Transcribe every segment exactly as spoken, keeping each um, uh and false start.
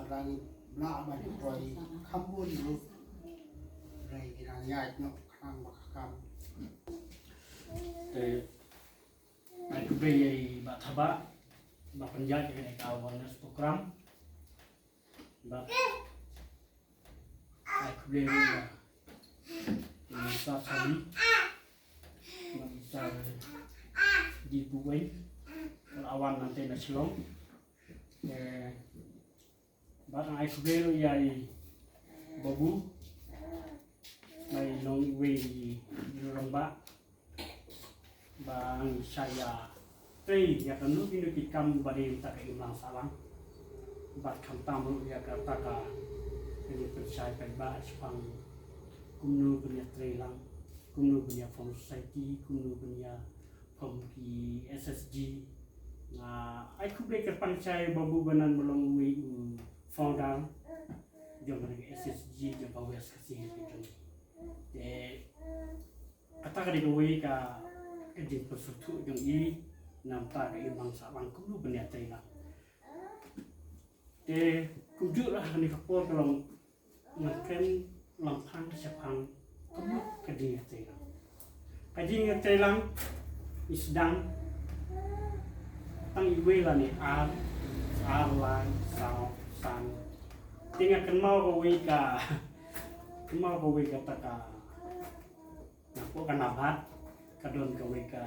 Lang bla ba ni poi kham bun ruh. Rai ki nang ïaid noh khnang ba ka kam. Te ai khublei ïa i Bah Thabah ba pynïaid ïa kane ka awareness program. Bad ai khublei ruh ïa i Sir Charlie bad i Sir Dipuwei ba la wan nangta na Shillong. Eh, bad ai khublei ruh ïa i Babu, ba i long iwei i rangbah ba ngi shah ïatrei ïa kano kano ki kam ba dei mynta ka imlang sahlang. Bad khamtam ruh ïa kata ka, ka jingpynshai paidbah shaphang kumno ban ïatrei lang, kumno ban ïa form society, kumno ban ïa form ki S H G. Nga ai khublei kyrpang sha i Babu ba nang ba long uwei u founder jong kane ka S H G jong ka West Khasi Hills Region. Te kata ka dei kawei ka, ka jingpynsngewthuh jong i na bynta ka imlang sahlang kumno ban ïatrei lang. Te kumjuh ruh ha kane ka por ka long ngan kren langphang shaphang kumno ka jingïatrei lang. Ka jingïatrei lang i sdang tang iwei lane ar, ar lai, saw, san. Te nga kynmaw kawei ka, kynmaw kawei kata ka, napoh ka NABARD ka don kawei ka,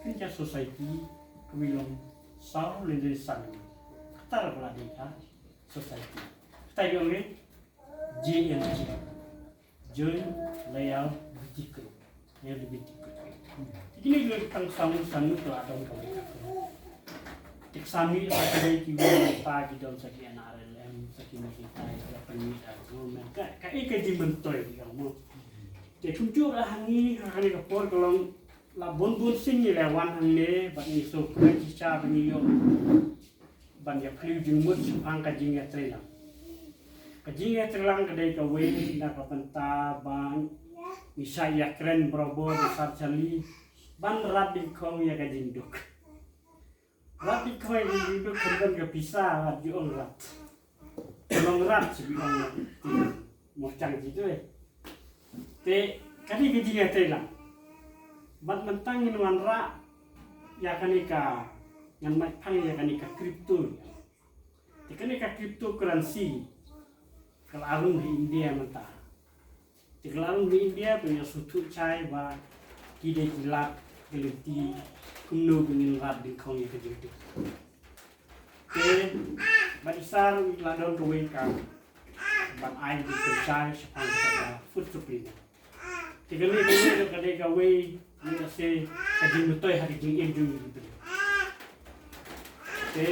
ka society kawei long saw lane san. Kata ruh ka la dei ka society. Kata ka ong ka J L G, Joint Liability Group. Liability Group. Te kine ki long tang saw lane san ngut ka la don kawei ka. Te ki samla sa ki dei kiwei ki don sa ki N R L M, sa ki Mawlai, sa ki Government. Ka, kaei ka jingmyntoi ki ong mo. Te kumjuh ruh hangne, ha kane ka por ka long la bun bun sien ngi la wan hangne, bad ngi sngewkmen shisha ba ngi ïoh ban ïa phylliew jingmut shaphang ka jingïatreilang. Ka jingïatreilang ka dei kawei na ka bynta ba ngi shah ïakren barabor da Sir Charlie ban rat dyngkhong ïa ka jingduk. Rat dyngkhong ïa ka jingduk, khlem don ka pisa, rat ju ong rat. Ka long rat shu ong rat. Mo chang ji tu eh. Te kane ka jingïatreilang. Bad mynta ngin wanrah ïa kane ka, ngan mad phang ïa kane ka crypto. Te kane ka cryptocurrency ka la rung ha India mynta. Te ka la rung ha India, to ïa sngewthuh shai ba ki dei ki lad ki lynti kumno ba ngin rat dyngkhong ïa ka jingduk. Te bad i Sir u la don kawei ka ban ai jingpynshai shaphang kata ka food supplement. Te kane kawei ka dei kawei, ngi ïa se ka jingmyntoi ha ka jingim jong ngi ki briew. Te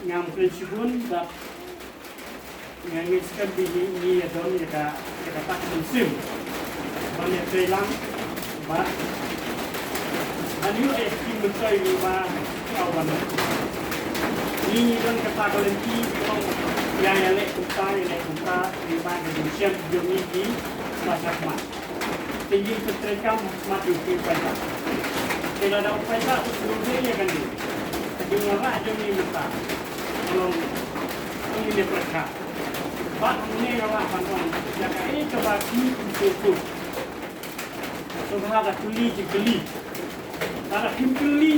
ngam kren shibun bad nga ngeit skhem ba ngi, ngi ïa don ïa ka, ïa kata ka mynsiem ban ïatreilang bad ban ïoh ïa ka jingmyntoi lyngba ka awareness. Ngi, ngi don kata ka lynti, ïa, ïa leh kumta, ïa leh kumta lyngba ka jingshem jong ngi ki ba shakhmat. Te ngi pyntrei kam ha khmat jong u paidbah. Te lada u paidbah u sngewthuh ïa kane, ka jingwanrah jong ngi mynta ka long, ka long ïa pyrkhat. Bad hangne nga lah ban ong ïa kaei kaba ki, ki sngewthuh. Sngewbha da kylli jingkylli. Lada phim kylli,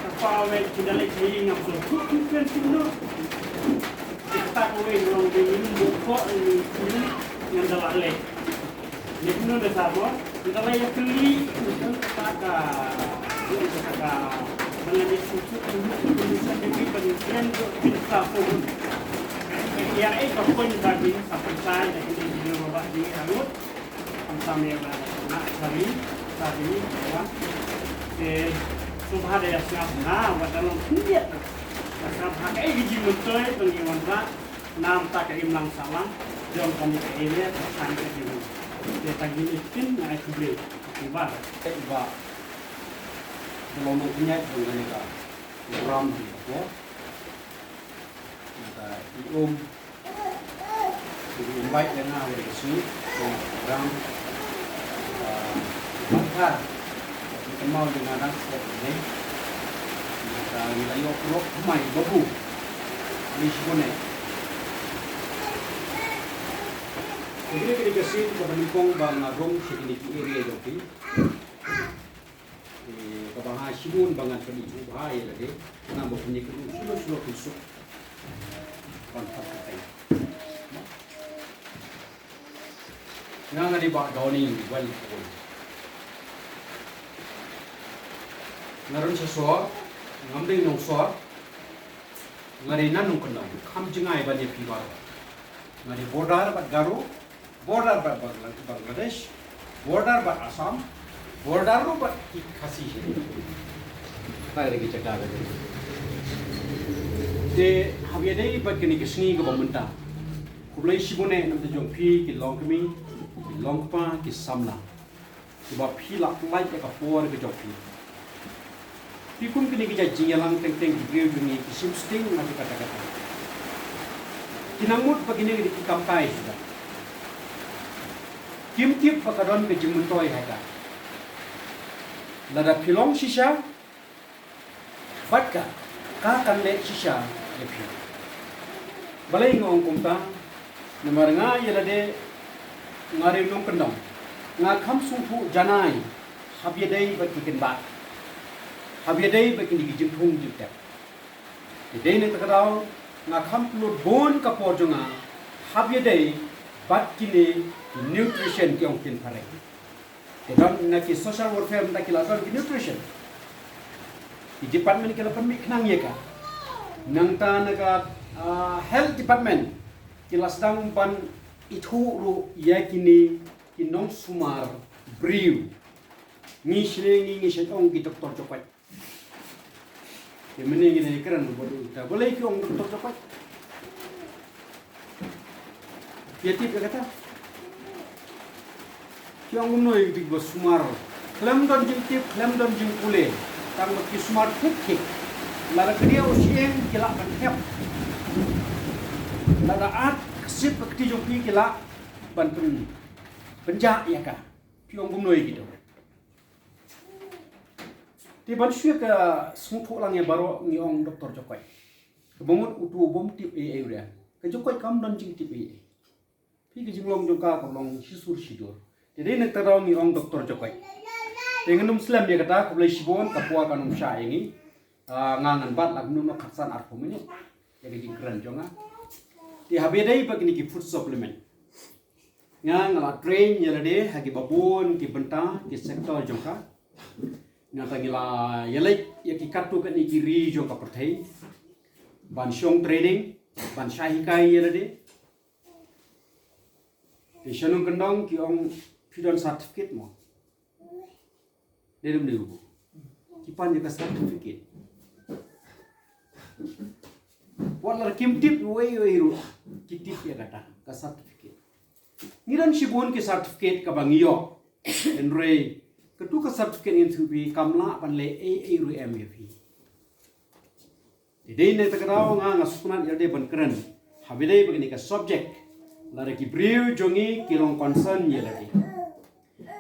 ka paw wei ki da leit sha ïing, ngam sngewthuh phim kren kumno. Te kata kawei ka long ba ngim buh khoh, ngim, ngim, ngan da lah leh. Leh kumno da sah mo, ngan da lah ïa kylli, ngan da ka, ka, ka, ba ngan ïa sngewthuh kumno, kumno sa ïa ki ba ngin kren, kumno sa phone. Ïa, eh, ka phone ba ngin sa pynshai, da kine ki nong ba ngin hangut. Khamtam ïa ba na sari, sari, ïa. Te sngewbha da ïa sngap ha, wat da long khyndiat. Ïa sngap ha kaei ka jingmyntoi ba ngi wanrah na bynta ka imlang sahlang jong kane ka area, ka shan ka jingmyntoi. Te tang kine kin, nga ai khublei. Khublei ba. Te ba da long khyndiat jong kane ka program ha ka por. Nga ta i um Ki invite ïa nga ha kane ka sngi, kane ka program. Ah, pynthar, ki kynmaw jong nga dang sdang ne. Nangta ngi la ïoh pyrshah kumne, Babu. Ani shibun eh. Kine kine ka sien kaba nyngkong ba nga rung sha kine ki area jong phi. Eh, kaba nga shibun ba ngan pynithuh bha ïa lade. Namar ba pynïakynduh shuh shuh phi suk ban pynpyrteng. Nga nga dei Bah Dawning Wellington. Nga rung sha Sor, ngam dei nong Sor. Nga dei na nongkyndong, kham jngai ban ïa phi baroh. Nga dei border bad Garo, border bad Bangla-, Bangladesh, border bad Assam, border ruh bad ki Khasi hi. Ka dei ki jaka ka dei. Te haba ïadei bad kine ki sngi kaba mynta. Khublei shibun eh na bynta jong phi ki longkmie, ki longkpa, ki samla. Kiba phi la pynlait ïa ka por ka jong phi. Phi kum kine ki jait jingïalang teng teng ki briew jong ngi ki shim sting na ki kata kata. Ki nang mut ba kine ki dei ki kamkai shuh. Kim tip ba ka don ka jingmyntoi ha ka. Lada phi long shisha, bad ka, ka kan leh shisha ïa phi. Balei nga ong kumta? Namar nga ïa lade nga dei u nongkyndong. Nga kham sngewthuh janai haba ïadei bad ki kynbat, haba ïadei bad kine ki jingthung jingtep. Te dei na kata ka daw nga kham pynlut bun ka por jong nga haba ïadei bad kine ki nutrition ki ong kin phareng. Te don na ki social welfare mynta ki la don ki nutrition. Ki department ki la pynmih khnang ïa ka. Nangta na ka, ah, health department ki la sdang ban ithuh ruh ïa kine ki nongsumar briew. Ngi shane ngi ngi shait ong ki doktor jokot. Te mynne ngi dei kren bad uta. Balei ki ong doktor jokot? Phi tip ïa kata? Ki ong kumno ïa ki ba sumar? Khlem don jingtip, khlem don jingpule. Tang ba ki sumar thik thik. Lada kdiah u shyieng ki lah ban thep. Lada at ka sip ka kti jong phi ki lah ban pyn, pynjah ïa ka. Phi ong kumno ïa ki to? Te ban shu ïa ka sngewthuh lang ïa baroh ngi ong doktor jokot. Kaba mut utu u bym tip ei ei u dei. Ka jokot kam don jingtip ei ei. Phi ka jinglong jong ka ka long shisur shidur. Te dei na kata ka daw ngi ong doktor jokot. Te ngan ym slem ïa kata, khublei shibun, ka por kan ym shah ïa ngi. Ah, nga ngan bat la kumno khatsan arphew minit ïa ka jingkren jong nga. Te haba ïadei bad kine ki food supplement. Nga nga la train ïa lade ha kiba bun ki bynta ki sector jong ka. Nangta ngi la ïaleit ïa ki katto katne ki ri jong ka pyrthei ban shong training, ban shah hikai ïa lade. Te sha nongkyndong ki ong phi don certificate mo? Dei ym dei u? Ki pan ïa ka certificate. Wat la kim tip uei uei ruh ki tip ïa kata ka certificate. Ngi don shibun ki certificate kaba ngi ïoh. Hynrei katu ka certificate ngi ïathuh phi kam lah ban leh ei ei ruh em ïa phi. Te dei na kata ka daw nga nga sngewtynnat ïa lade ban kren. Haba ïadei bad kane ka subject. Lada ki briew jong ngi ki long concern ïa lade.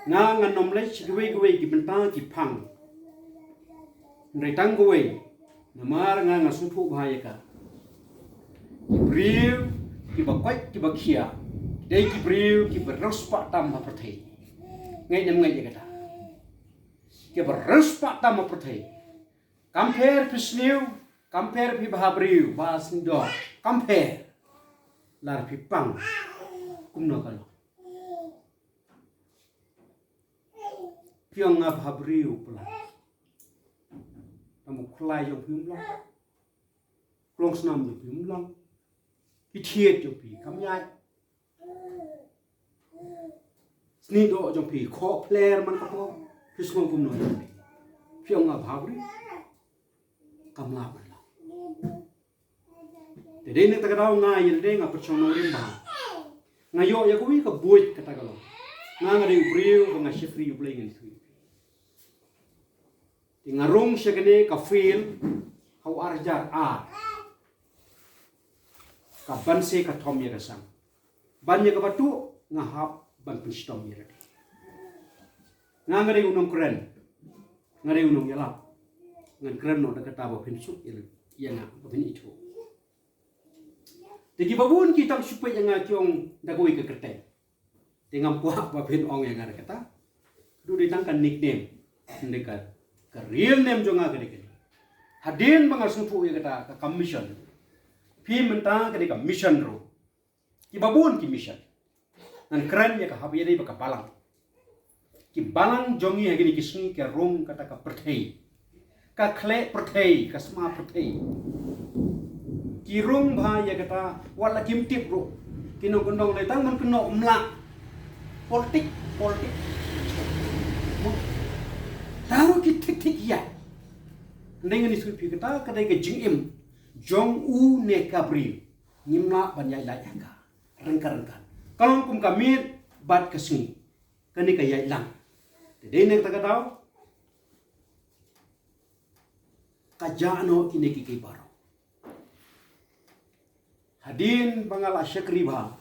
Nga ngan ym leit sha kiwei kiwei ki bynta ki phang. Hynrei tang kawei. Namar nga nga sngewthuh bha ïa ka. Ki briew kiba koit kiba khia. Dei ki briew kiba riewspah tam ha pyrthei. Ngeit ne ym ngeit ïa kata? Kiba riewspah tam ha pyrthei. Kam pher phi sniew, kam pher phi bhabriew, ba sniew doh, kam pher. Lada phi pang, kumno ka long? Phi ong nga bhabriew pla. Tang ba u khlai jong phi um long. Klong snam jong phi um long. Ki thied jong phi kam ïaid. Sniew doh jong phi khoh phler man ka por. Phi sngew kumno ïa phi? Phi ong nga bhabriew. Kam lah ban long. Te dei na kata ka daw nga ïa lade nga pyrshang nongrim bha. Nga ïoh ïa kawei ka buit kata ka long. Nga nga dei u briew ba nga shakri U Blei ngan shu. Te nga rung sha kane ka field ha u ar hajar ar. Ka ban se ka thom ïa ka sang. Ban ïa kaba tuh nga hap ban pynshitom ïa lade. Nga nga dei u nongkren. Nga dei u nongïalap. Ngan kren noh da kata ba phin suk ïa, ïa nga ba phin ithuh. Te kiba bun ki tang shu peit ïa nga ki ong da kawei ka kyrteng. Te ngam kwah ba phin ong ïa nga kata. Ka dei tang ka nickname. Hynrei ka, ka real name jong nga ka dei kane. Hadien ba nga sngewthuh ïa kata ka commission, phi mynta ka dei ka mission ruh. Kiba bun ki mission. Ngan kren ïa ka hap ïa dei ba ka balang. Ki balang jong ngi ha kine ki sngi ki rung kata ka pyrthei. Ka khleh pyrthei, ka sma pyrthei. Ki rung bha ïa kata, wat la kim tip ruh. Ki nongkyndong lei tang ban kynnoh mlah. Politik, politik. Tang ruh ki thik thik ïa. Hynrei ngan ïathuh phi kata, ka dei ka jingim jong u ne ka briew. Ngim lah ban ïaid lait ha ka. Ryngkat ryngkat. Ka long kum ka miet bad ka sngi. Kane ka ïaid lang. Te dei na kata ka daw, ka jah noh kine kiei kiei baroh. Hadien ba nga la shakri bha,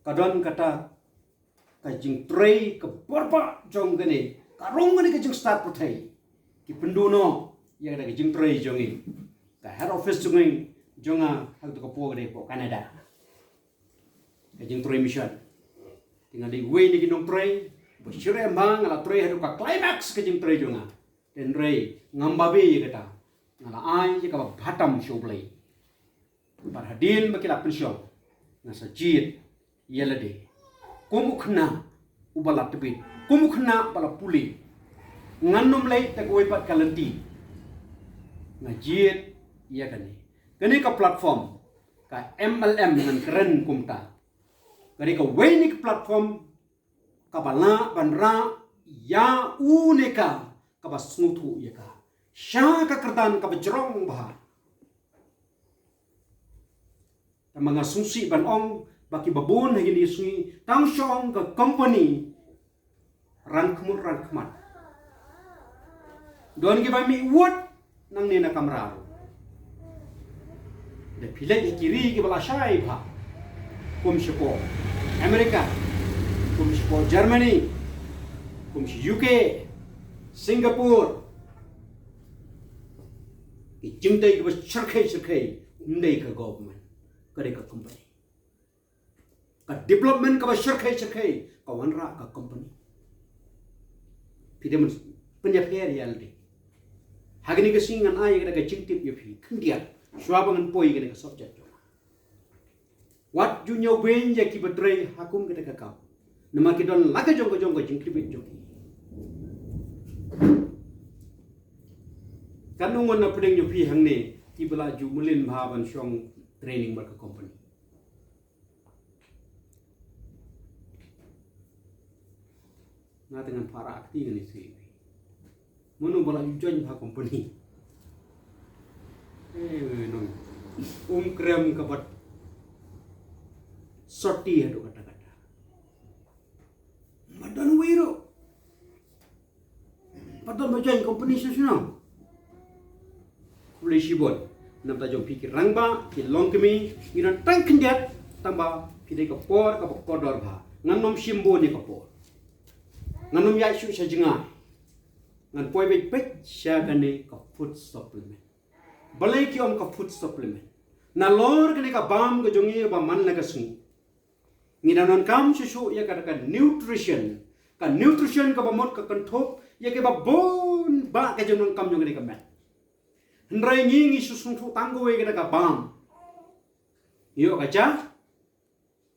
ka don kata ka jingtrei ka bor bha jong kane, ka rung kane ka jingstad pyrthei. Ki pynduh noh ïa kata ka jingtrei jong ngi. Ka head office jong ngi, jong nga, ha kato ka por ka dei hapoh Canada. Ka jingtrei mission. Te nga dei uwei na ki nongtrei ba syriem bha, nga la trei haduh ka climax ka jingtrei jong nga. Te hynrei ngam babe ïa kata. Nga la ai ïa kaba bha tam sha U Blei. Bad hadien ba ki la pynshong, nga sa jied ïa lade kum u khynnah uba la tbit, kum u khynnah ba la pule. Ngan ym leit da kawei pat ka lynti. Nga jied ïa kane. Kane ka platform, ka M L M ngan kren kumta. Ka dei kawei na ki platform kaba lah ban rah ïa u ne ka, kaba sngewthuh ïa ka sha ka kyrdan kaba jrong bha. Tangba nga sngewsih ban ong ba kiba bun ha kine ki sngi tang shu ong ka company rangkhmut rangkhmat. Don kiba mih wut nangne na kamra ruh. Da phi leit ha ki ri kiba la shai bha, kum shapoh America, kum shapoh Germany, kum sha U K, Singapore. Ki jingtei kiba shyrkhei shyrkhei ym dei ka government, ka dei ka company. Ka development kaba shyrkhei shyrkhei ka wanrah ka company. Phi dei ban pynïapher ïa lade. Ha kane ka sngi ngan ai ïa ka jingtip ïa phi khyndiat shuwa ba ngan poi ïa kane ka subject jong nga. Wat ju ñiew beiñ ïa kiba trei ha kum kata ka kam. Namar ki don la ka jong ka jong ka jingkhibit jong ki. Kan ong ngan pdiang ïa phi hangne kiba la ju mlien bha ban shong training bad ka company. Nga te ngan para akti ngan isi. Mano ba la ju join bha company. Eh, nong. Um krem ka bat soti haduh katta katta. Madan wiro. Pat don ba join company shuh shuh noh. Khublei shibun. Namar jong phi ki rangbah, ki longkmie, ngi don tang khyndiat, tangba phi dei ka por kaba kordor bha. Ngan ym shim bun ïa ka por. Ngan ym ïaid shuh sha jngai. Ngan poi beit beit sha kane ka food supplement. Balei ki ong ka food supplement? Nalor kane ka bam ka jong ngi ba man la ka sngi, ngi dang donkam shuh shuh ïa ka, ka nutrition. Ka nutrition kaba mut ka kynthup ïa kiba bun bah ka jingdonkam jong kane ka met. Hynrei ngi, ngi shu sngewthuh tang kawei kata ka bam. Ïoh ka ja,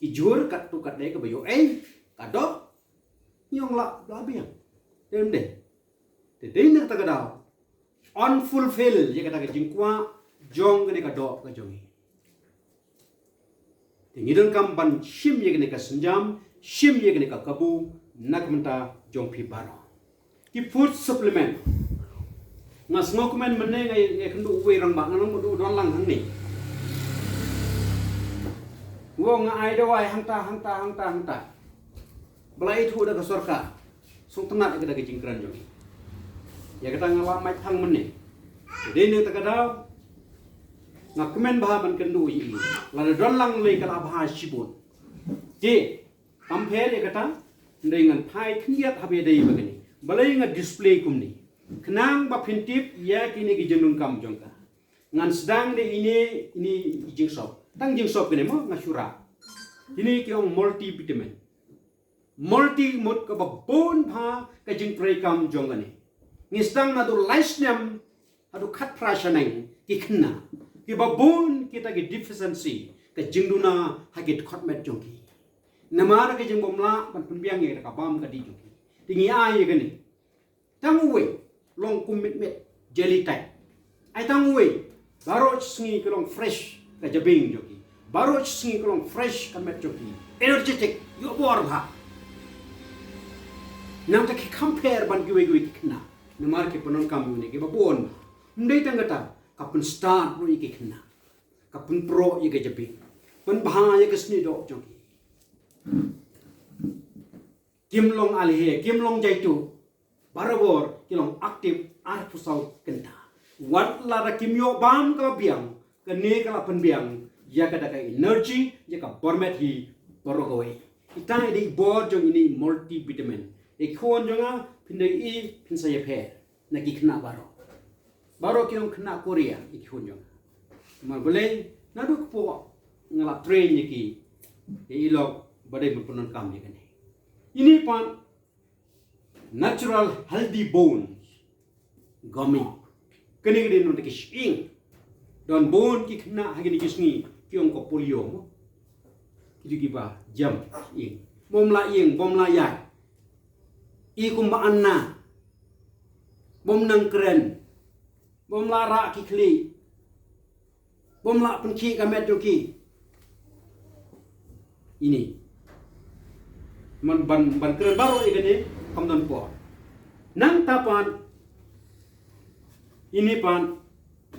ki jhur katto katne kaba ïoh ei, ka doh, ngi ong lah, lah biang. Te ym dei. Te dei na kata ka daw. Unfulfilled ïa kata ka jingkwah jong kane ka doh ka jong ngi. Te ngi donkam ban shim ïa kane ka sienjam, shim ïa kane ka kabu na ka bynta jong phi baroh. Ki food supplement. Nga sngewkmen mynne nga, nga kynduh uwei rangbah, nga ong mut u don lang hangne. U ong nga ai dawai hangta, hangta, hangta, hangta. Ba la ithuh da ka sorkar. Sngewtynnat ïa kata ka jingkren jong ngi. Ïa kata nga la mait phang mynne. Te dei na kata ka daw, nga kmen bha ban kynduh ïa i. Lada don lang lei ka la bha shibun. Te, kam pher ïa kata, hynrei ngan phai khyndiat haba ïadei bad kane. Balei nga display kumne? Khnang ba phin tip ïa kine ki jingdonkam jong ka. Ngan sdang da ine, ine i jingsop. Tang jingsop kane mo, nga shu rah. Kine ki ong multivitamin. Multi mut kaba bun bha ka jingtrei kam jong kane. Ngi sdang naduh lai snem haduh khatphra shaneng ki khynnah kiba bun kita ki deficiency, ka jingduna ha ki dkhot met jong ki. Namar ka jingbymlah ban pynbiang ïa ka bam ka dih jong ki. Te ngi ai ïa kane. Tang uwei long kum mitmit, jelly type. Ai tang uwei, baroh shi sngi ka long fresh ka jabieng jong ki. Baroh shi sngi ka long fresh ka met jong ki. Energetic, ïoh bor bha. Nangta ki compare ban kiwei kiwei ki khynnah. Namar ki pyndonkam ïa une kiba bun bha. Ym dei tang kata, ka pynstad ruh ïa ki khynnah. Ka pynproh ïa ka jabieng. Pynbha ïa ka snieh doh jong ki. Kim long alihe, kim long jaitu. Barabor ki long active arphew saw kynta. Wat la da kim ïoh bam kaba biang, kane ka la pynbiang ïa ka da ka energy, ïa ka bor met hi baroh kawei. Ita i dei bor jong ine i multivitamin. Ïa ki khun jong nga, phin da i, phin sa ïapher na ki khynnah baroh. Baroh ki long khynnah Korea ïa ki khun jong nga. Namar balei, naduh kpoh nga la train ïa ki, ïa i lok ba dei ban pyndonkam ïa kane. Ine pat natural healthy bones gummy. Kane ka dei na bynta ki shyieng. Don bun ki khynnah ha kine ki sngi ki ong ka polio mo. Ki dei kiba jam shyieng. Bym lah ïeng, bym lah ïaid. I kumba anna. Bym nang kren. Bym lah rah ki khlieh. Bym lah pynkhih ka met jong ki. Ine. Man ban, ban kren baroh ïa kane kam don por. Nangta pat ine pat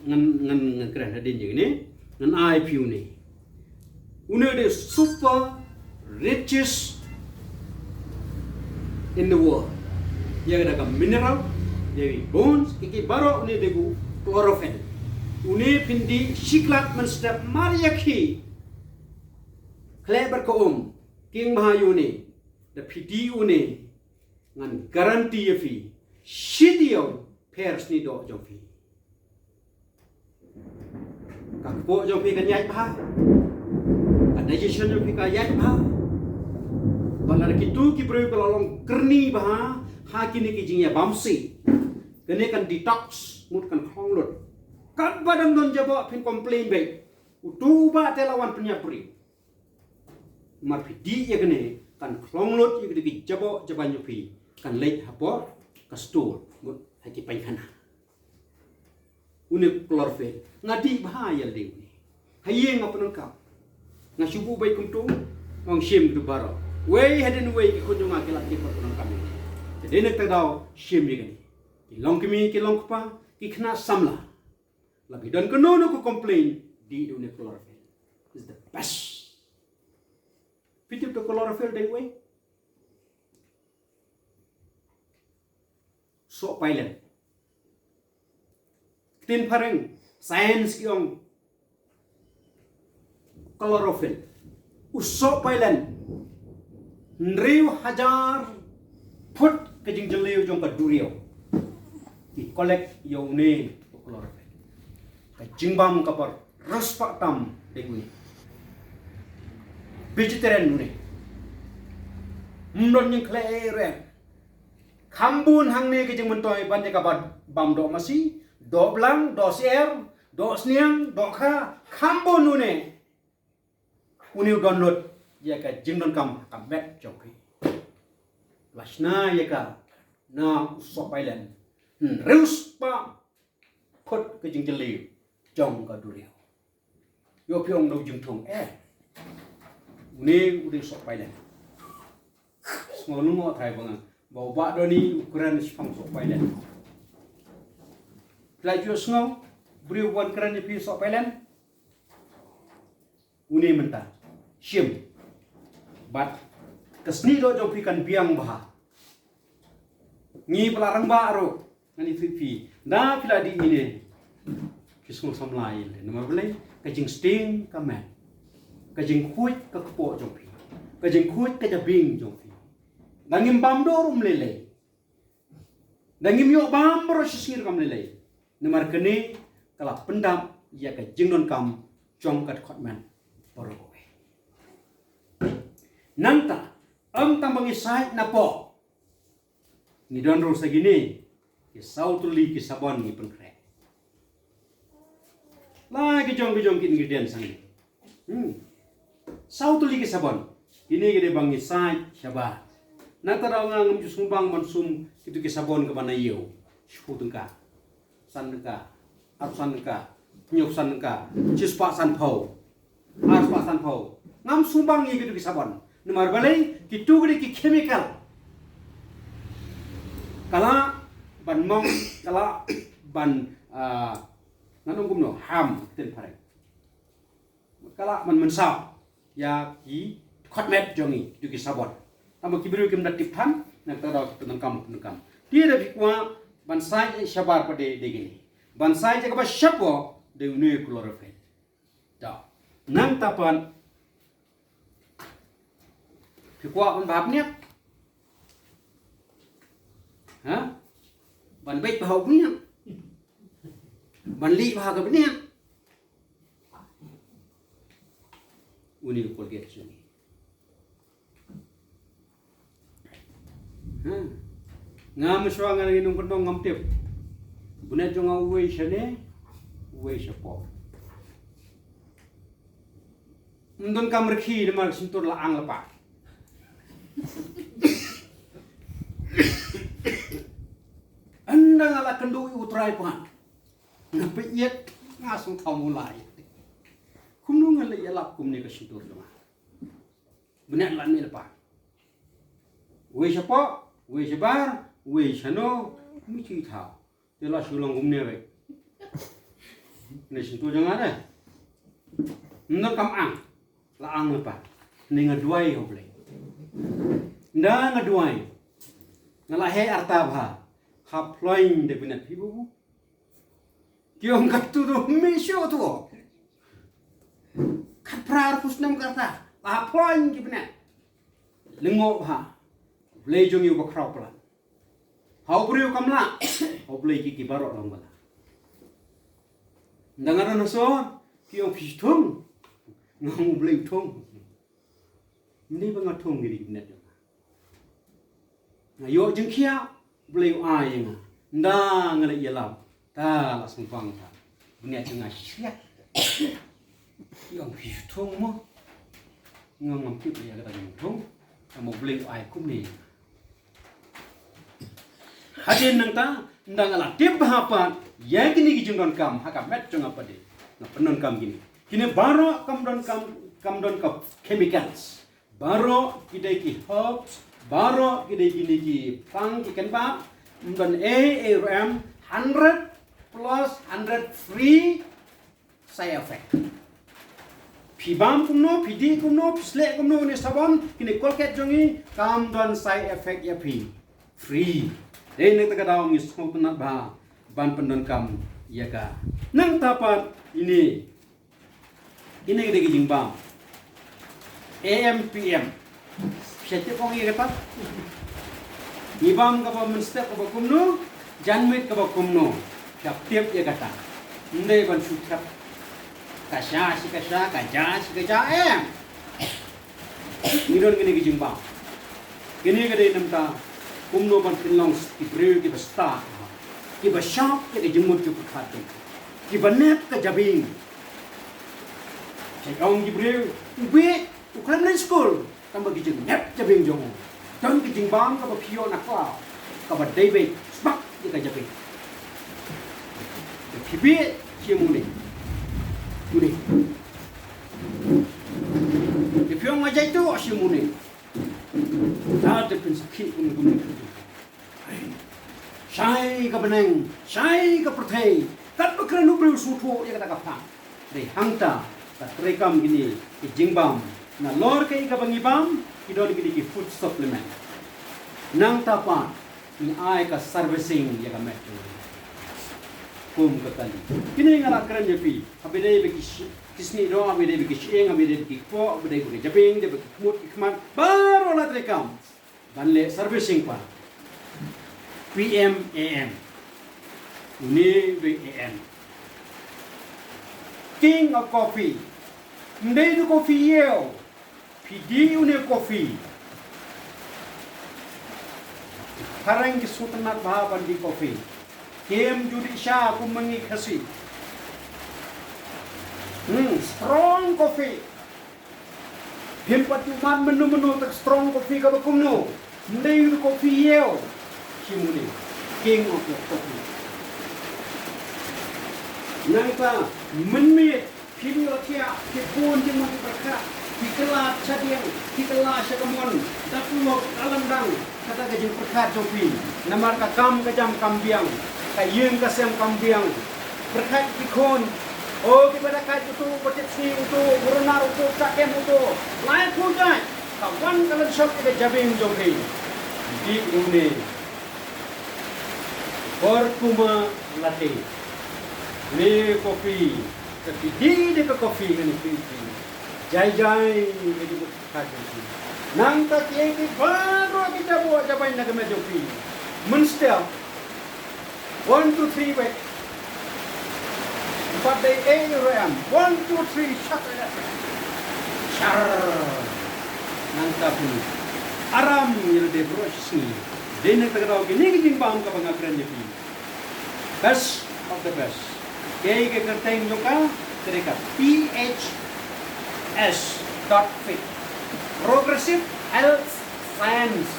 ngan, ngan, ngan kren hadien ïa kane. Ngan ai phi une. Une u dei super richest in the world. Ïa ka da ka mineral, ïa ki bones, ki, ki baroh une dei u chlorophyll. Une phin dih shi klat mynstep mar ïa ki. Khleh bad ka um, king bha ïa une, da phi dih une, ngan guarantee ïa phi, shi taïew pher snieh doh jong phi. Ka kpoh jong phi kan ïaid bha. Ka digestion jong phi ka ïaid bha. Bad lada kitu ki briew ka la long kyrni bha ha kine ki jingïabamsih, kane kan detox, mut kan khlong lut. Katba dang don jaboh phin complain beit. Utu u bah te la wan pynïap briew. Mar phi dih ïa kane kan khlong lut ïa kine ki jaboh jaban jong phi, kan leit hapoh ka stool, mut ha ki paikhana. Une chlorophyll. Nga dih bha ïa lade une. Ha ïing nga pyndonkam. Nga shu buh beit kumtu, nga ong shim kito baroh. Wei hadien wei ki khun jong nga ki la tip ban pyndonkam ïa une. Te dei na kata ka daw shim ïa kane. Ki long kmie, ki long kpa, ki khynnah samla. Lada phi don kano kano ka complain, dih da une chlorophyll. Is the best. Phi tip da chlorophyll dei wei? Sohpailen. Ktien phareng, science ki ong chlorophyll. U sohpailen. Hynriew hajar phut ka jingjylliew jong ka duriaw. Ki collect ïa une u chlorophyll. Ka jingbam ka por riewspah tam dei une. Vegetarian une. Ym don jingkhleh ei ruh em. Kham bun hangne ka jingmyntoi ban ïa kaba bam doh masi, doh blang, doh syiar, doh sniang, doh kha, kham bun une. Une u don lut ïa ka jingdonkam ka met jong phi. La shna ïa ka na u sohpailen. Hynriew spah phut ka jingjylliew jong ka duriaw. Ïoh phi ong da u jingthung eh. Une u dei sohpailen. Sngew lyngngoh trai ba nga. Ba u Bah Donny u kren shaphang sohpailen. Phi la ju sngew briew wan kren ïa phi sohpailen? Une mynta. Shim. Bad ka snieh doh jong phi kan biang bha. Ngi ba la rangbah ruh ngan ïathuh phi. Da phi la dih ine, phi sngew samla ïa lade. Namar balei? Ka jingsting ka met. Ka jingkhuid ka kpoh jong phi. Ka jingkhuid ka jabieng jong phi. Da ngim bam doh ruh ym lei lei. Da ngim ïoh bam baroh shi sngi ruh kam lei lei. Namar kane ka la pyndap ïa ka jingdonkam jong ka dkhot met baroh kawei. Nangta, ym tang ba ngi sait na pop, ngi don ruh sa kine ki saw tylli ki sabon ngi pynkhreh. La ki jong ki jong ki ingredients hangne. Hmm. Saw tylli ki sabon. Kine ki dei ba ngi sait shabar. Nangta daw nga ngam ju sngewbang ban sum kito ki sabon kaba na ïew. Shiphew tyngka, san tyngka, arphew san tyngka, hynñiew san tyngka, shispah sanphew, arspah sanphew. Ngam sngewbang ïa kito ki sabon. Namar balei? Kito ki dei ki chemical. Ka lah ban mong, ka lah ban, ah, ngan ong kumno, harm, ktien phareng. Ka lah ban mynsaw ïa ki khot met jong ngi, kito ki sabon. Tangba ki briew kim da tip than, nangta daw ki pyndonkam, pyndonkam. Te da phi kwah ban sait shabar pat de, de kine. Ban sait ïa kaba shapoh de une u chlorophyll. Da. Nangta pat phi kwah ban bha bniat. Ha? Ban beit bha u bniat. Ban lieh bha ka bniat. Une u Colgate jong ngi. Hmm. Nga mynshuwa nga ngi nongkyndong ngam tip. Bniat jong nga uwei shane, uwei shapoh. Ym donkam rkhie namar shyntur la ang la pah. Ynda nga la kynduh ïa U Trai pat, nga peit, nga sngewthuh mulai. Kumno ngan leit ïalap kumne ka shyntur jong nga? Bniat la mih la pah. Uwei shapoh, uwei shabar, uwei shano, ym sngewthuh. Te la shu long kumne beit. Ne shyntur jong nga de. Ym donkam ang. La ang la pah. Ne nga duwai ha U Blei. Ynda nga duwai, nga la heh arta bha. Hap ploiñ de bniat phi bubu. Ki ong katto to me shuh to. Khatphra arphew snem ka rta. Ba hap ploiñ ki bniat. Lyngngoh bha. Blei jong ngi uba khraw palat. Ha u briew kam lah. Ha U Blei ki, ki baroh long ba lah. Ynda nga don ha sor, ki ong phi thung. Nga ong U Blei u thung. Ym dei ba nga thung ïa ki bniat jong nga. Nga ïoh jingkhiah, U Blei u ai ïa nga. Ynda nga la ïalap, ta la sngewbang ta. Bniat jong nga shiah. Ïa ong phi thung mo. Nga ngam tip ïa kata jong thung. Tangba U Blei u ai kumne. Hadien nangta, ynda nga la tip bha pat ïa kine ki jingdonkam ha ka met jong nga pat de, nga pyndonkam kine. Kine baroh kam donkam, kam don ka chemicals. Baroh ki dei ki herbs, baroh ki dei kine ki pang ki kynbah. Ym don ei ei ruh em, hundred plus hundred free side effect. Phi bam kumno, phi dih kumno, phi sleh kumno une u sabon, kine Colgate jong ngi kam don side effect ïa phi. Free. Dei na kata ka daw ngi sngewtynnat bha ban pyndonkam ïa ka. Nangta pat ine. Ine dei ki jingbam. A M P M. Phi tip ong ïa kata? Ngi bam kaba mynstep kaba kumno, janmiet kaba kumno. Phi tip ïa kata? Ym dei ban shu thep. Ka sha shi ka sha, ka ja shi ka ja, em. Ngi don kine ki jingbam. Kine ka dei namar kumno ban pynlong ki briew kiba stad, kiba shap ïa ka jingmut jingpyrkhat jong ki, kiba nep ka jabieng. Phi ong ki briew, u bieit, u khlem leit skul, tangba ki jingngeit jabieng jong u. Don ki jingbam kaba phi ïoh na khlaw, kaba dei beit sbak ïa ka jabieng. Te phi bieit, shim une. Une. Te phi ong nga jait tu, shim une. Te phin sakhi kum kum. Shai ka bneng, shai ka pyrthei, katba kren u briew sngewthuh ïa kata ka phang. Dei hangta ka treikam kine ki jingbam, nalor kaei kaba ngi bam, ki don kine ki food supplement. Nangta pat ngi ai ka servicing ïa ka met jong ngi. Kum ka kali. Kine nga la kren ïa phi, haba dei ba ki shi-, ki snieh doh, haba dei ba ki shyieng, haba dei ba ki kpoh, haba dei ba ki jabieng, dei ba ki khmut ki khmat, baroh la treikam. Ban leh servicing pat. P M A M. Une dei A M. King of Coffee. Ym dei tu coffee ïew. Phi die une u coffee. Phareng ki sngewtynnat bha ban die coffee. Kim ju die sha kum ma ngi Khasi. Hmm, strong coffee. Phim pat ju mad mynno mynno tang strong coffee kaba kumno. Ym dei u coffee ïew. Shim une. King of the coffee. Nangta mynmiet phi ïohthiah, phi bun jingmut pyrkhat, phi kylla shadiang, phi kylla sha kamon, da tulop da lyndang, kata ka jingpyrkhat jong phi. Namar ka kam ka jam kam biang, ka ïing ka sem kam biang. Pyrkhat ki khun, o kiba da kait uto, ba tip sngi uto, ba runar uto, ba kem uto. Lai phew jait, ka wan ka lynshop ïa ka jabieng jong phi. Dih une. Bor kuma late. Ne coffee. Ka phi die de ka coffee kane phi phi. Jai jai ka jingmut ka jong phi. Nangta kiei kiei baroh ki jabok jabai na ka met jong phi. Mynstep. One, two, three, wait. Pat dei ei ruh em. One, two, three, shut it up. Shar. Nangta phi. Aram ïa lade baroh shi sngi. Dei na kata ka daw kine ki jingbam kaba nga kren ïa phi. Best of the best. Kaei ka kyrteng jong ka, ka dei ka P H S dot fit. Progressive Health Science.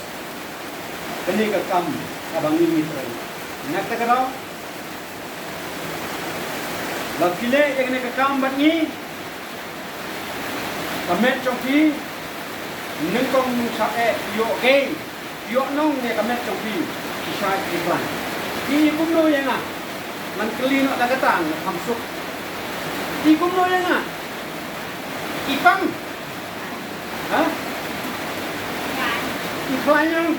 Kane ka kam kaba ngi ngi trei. Na kata ka daw, lada phi leh ïa kane ka kam bad ngi, ka met jong phi nyngkong nyngkong eh ïoh gei. Ïoh nong ne ka met jong phi. Ki shait ki khlaiñ. Phi i kumno ïa nga? Ngan kylli noh da kata nga kham suk. I kumno ïa nga? I pang. Ha? I khlaiñ nong.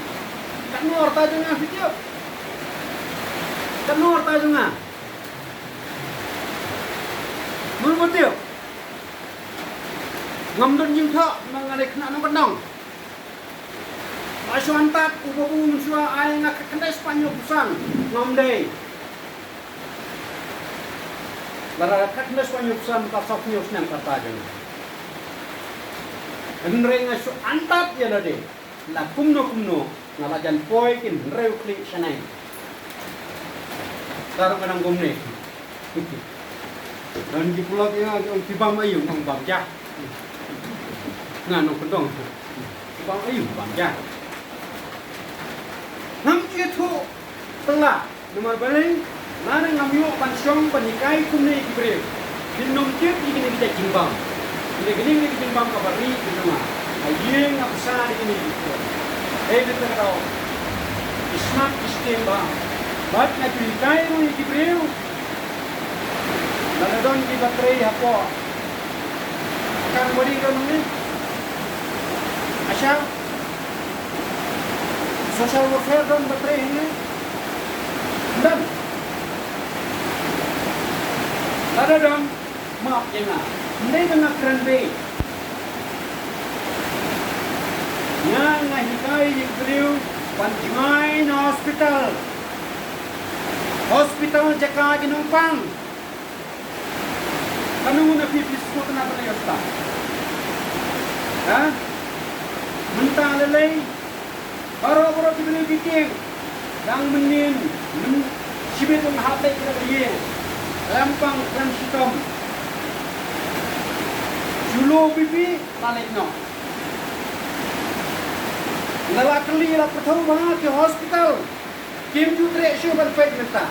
Katno rta jong nga phi tip? Katno rta jong nga? Mut mut tip. Ngam don jingthoh, ma nga dei khynnah nongkyndong. Ba shu antad u babu mynshuwa ai nga khatkhyndai spah hynñiew phew san, ngam dei. Lada khatkhyndai spah hynñiew phew san, ka saw phew hynñiew snem ka rta jong nga. Hynrei nga shu antad ïa lade. La kumno kumno nga la jan poi kin hynriew khlieh shaneng. Ka ruh ka nang kumne. Don ki paralok ïa nga ki ong, phi bam aïu? Nga ong, bam ja. Nga nongkyndong. Phi bam aïu? Bam ja. Ngam ïathuh. Tang la namar balei? Lada ngam ïoh ban shong ban hikai kumne ïa ki briew, kin ym tip ïa kine ki jait jingbam. Kine, kine, kine ki jingbam kaba ri ki jong nga. Ha ïing nga bsa ïa kine ki briew. Hei, kata ka daw ki smat ki sting bha. Bad nga ju hikai ruh ïa ki briew. Lada don kiba trei hapoh Anganwadi don hangne? Asha? Social welfare don ba trei hangne? Don. Lada don, map ïa nga. Ym dei ba nga kren beit. Nga, nga hikai ïa ki briew ban jngai na hospital. Hospital jaka ki nongpang. Kano na phi phi sngewtynnat ban ïoh stad? Ha? Mynta lei lei baroh baroh ki briew ki tieng. Dang mynnin, myn shibit, ym hap leit ki la ka ïing. Khlem pang khlem shitom. Shu low B P la leit noh. Nga la kylli, la pyrthuh bha ki hospital. Kim ju treh shuh ban peit mynta.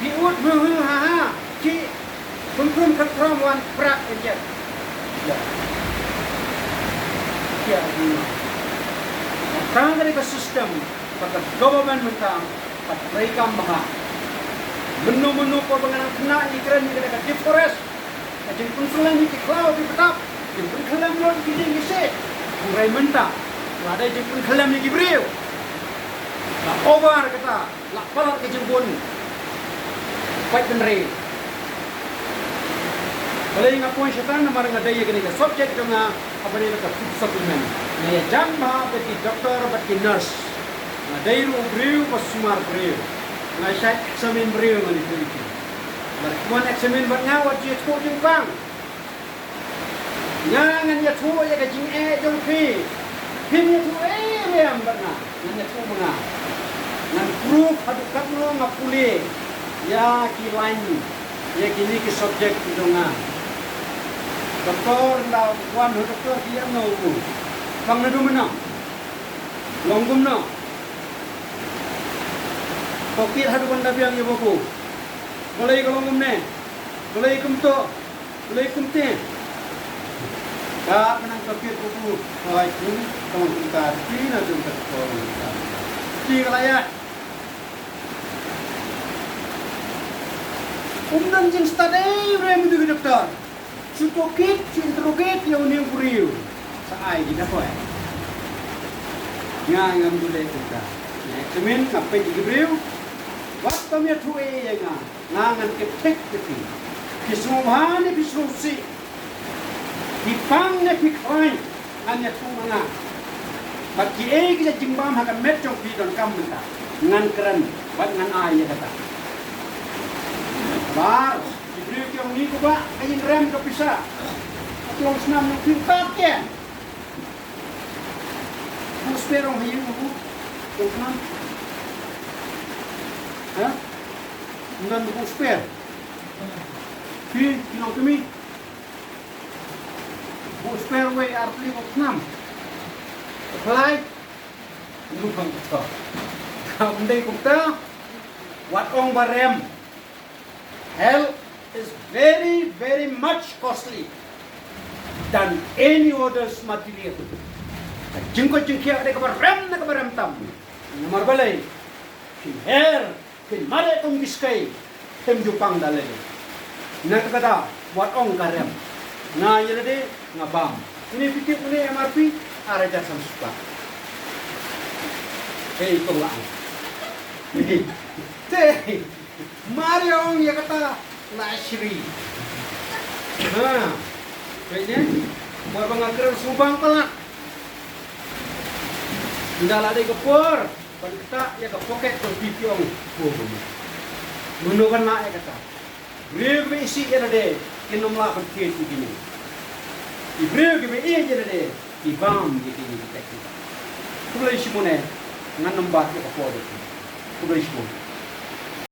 Phi ud hu hu ha ha. Ki kum kum khat khrom wan prak ïa. Ïa. Ïa, ïa. Tang kane ka system ba ka government mynta ka trei kam bha. Mynno mynno ko ba nga nang khynnah ngi kren ngi kren ka deforest. Ka jingpynkhyllem ïa ki khlaw ki btap, jingpynkhyllem ïa ki dieng ki siej. Hynrei mynta la dei jingpynkhyllem ïa ki briew. La over kata, la palat ka jingbun. Peit, hynrei balei nga poi shata, namar nga dei ïa kane ka subject jong nga, kaba dei ka food supplement. Nga ïa jan bha bad ki doctor bad ki nurse. Nga dei ruh u briew ba sumar briew. Nga shait examine briew, nga dei briew. Bad ki wan examine bad nga, wat ju ïathuh jingpang. Nga ngan ïathuh ïa ka jingeh jong phi. Phin ïathuh ei ei bad nga. Ngan ïathuh ma nga. Ngan proof haduh katno nga pule ïa ki line, ïa kine ki subject ki jong nga. Doktor, nda wan ha doktor ki ïa no u. Pang naduh mynno? Long kumno? Tohkit haduh ban da biang ïa ba ko. Balei ka long kumne? Balei kumto? Balei kumte? Ka nang tohkit ko ko. Hoi kum, ka long kumta, ti na jong ka ko long kumta. Ti ka la ïa. Um nang jingstad ei re mynta ki doktor. Shu tohkit, shu interrogate ïa une u briew. Sa ai ki da poi. Nga ngam dule kita. Nga examine, nga peit ïa ki briew. Wat tam ïathuh ei ïa nga. Nga ngan kit thik ïa phi. Phi sngewbha ne phi sngewsih. Phi pang ne phi khlaiñ. Ngan ïathuh ma nga. Bad kiei ki jingbam ha ka met jong phi donkam mynta. Ngan kren bad ngan ai ïa kata. Bar, ki briew ki ong ngi kumba ka ïing rem ka pisa. Ka long snam nong phi pat ke. Buh spare ong ha ïing buh. Long snam. Ha? Ngan buh spare. Phi, phi long kmie. Buh spare wei ar tylli ko snam. Khlaiñ. Ngan ong kumta. Kam dei kumta. Wat ong ba rem. Health is very, very much costly than any others material. Ka jingkoit jingkhiah ka dei kaba rem ne kaba rem tam. Namar balei? Phin her, phin mareh kum ki skei, phim ju pang da lade. Na kata ka daw, wat ong ka rem. Nga ïa lade, nga bam. Une phi tip une M R P, ar hajar san spah. Hei, tong la ang. Te, mar ïa ong ïa kata la shri. Ha. Peit ne. Bor ba nga kren sngewbang palat. Ynda la dei ka por ban ktah ïa ka pocket jong phi, phi ong, ko ba mut. Mano kan lah ïa kata? Briew kiba isih ïa lade kin ym lah ban thied ïa kine. Ki briew kiba ïeit ïa lade ki bam ïa kine ki tek ki bam. Khublei shibun eh, ngan ym bat ïa ka por ïa phi. Khublei shibun.